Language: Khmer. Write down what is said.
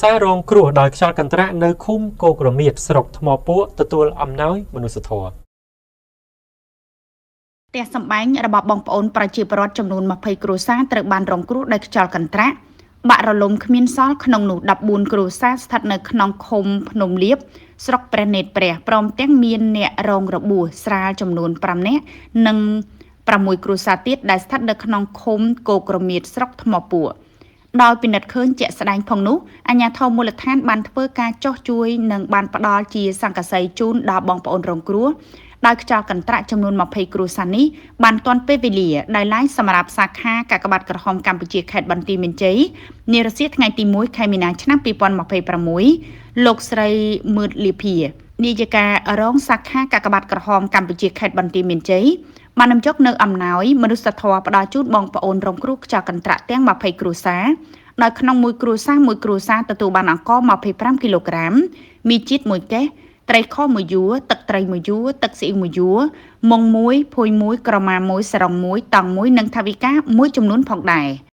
សាររងគ្រោះដោយខ្យល់កន្ត្រាក់នៅឃុំគោករមៀតស្រុកថ្មពួកទទួលអំណោយមនុស្សធម៌ ផ្ទះសម្បែងរបស់បងប្អូនប្រជាពលរដ្ឋចំនួន20គ្រួសារត្រូវបានរងគ្រោះដោយខ្យល់កន្ត្រាក់បាក់រលំគ្មានសល់ក្នុងនោះ14គ្រួសារស្ថិតនៅក្នុងឃុំភ្នំលៀបស្រុកព្រះនេត្រព្រះព្រមទាំងមានអ្នករងរបួសស្រាលចំនួន5នាក់និង6គ្រួសារទៀតដែលស្ថិតនៅក្នុងឃុំគោករមៀតស្រុកថ្មពួកដោយពិនិត្យឃើញជាក់ស្ដែងផងនោះអាជ្ញាធរមូលដ្ឋានបានធ្វើការចុះជួយនិងបានផ្ដល់ជាសង្កសីជូនដល់បងប្អូនរងគ្រោះដោយខ្យល់កន្ត្រាក់ចំនួន20គ្រួសារនេះបានទាន់ពេលវេលាដោយឡែកសម្រាប់សាខាកាកបាទក្រហមកម្ពុជាខេត្តបន្ទាយមានជ័យនារសៀលថ្ងៃទី1ខែមីនាឆ្នាំ2026លោកស្រីមឿតលីភានាយិការងសាខាកាកបាទក្រហមកម្ពុជាខេត្តបន្ទាយមានជ័យបាននាំយកនៅអំណោយមនុស្សធម៌ផ្ដល់ជូនបងប្អូនរងគ្រោះខ្យល់កន្ត្រាក់ទាំង20គ្រួសារដោយក្នុងមួយគ្រួសារមួយគ្រួសារទទួលបានអង្ករ25គីឡូក្រាមមីជាតិមួយកេះត្រីខមួយយួរទឹកត្រីមួយយួរទឹកស៊ីអ៊ីវមួយយួរមុងមួយភួយមួយក្រមាមួយសរងមួយតង់មួយនិងថវិកាមួយចំនួនផងដែរ។